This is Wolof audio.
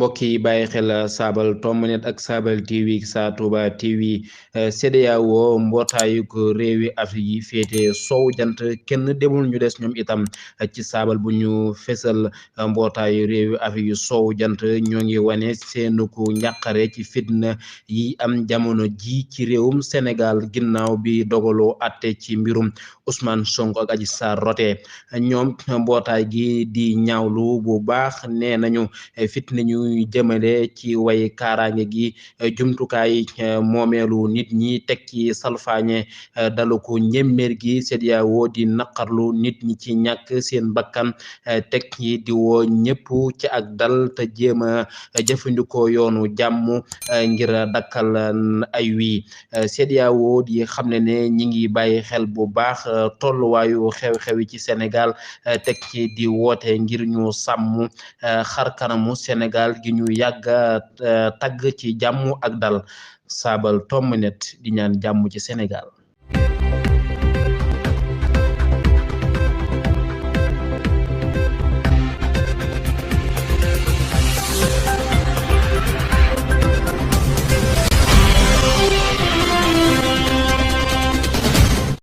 mbokk yi bàyyi xel Saabal Tomnet ak Saabal TV Sa Touba TV CEDEAO mbootaayu ko réewi Afrique yi féete sow jant kenn demul ñu des ñoom itam ci saabal bu ñu fesal mbootaayu réewi Afrique yu sow jant ñoo ngi wane seenu ko njàqare ci fitna yi am jamono ji ci réewum Sénégal ginnaaw bi dogaloo atte ci mbirum Ousmane Sonko ak Adji Sarr rote ñoom mbootaay gi di ñaawlu bu baax nee nañu fitna ñu jëmale ci way kaaraange gi jumtukaay moomeelu nit ñi teg ci salfaañe dalu ko njéeméer gi CEDEAO di naqarlu nit ñi ci ñàkk seen bakkan teg ñi di woo ñëpp ci ak dal te jéem a jëfandikoo yoonu jàmm ngir dakkal ay wi CEDEAO di xam ne ñi ngi bàyyi xel bu baax tolluwaayu xew-xewi ci Sénégal teg ci di woote ngir ñu sàmm xar kanamu Sénégal gi ñu yàgga tagg ci jàmm ak dal Saabal Tomnet di ñaan jàmm ci Sénégal.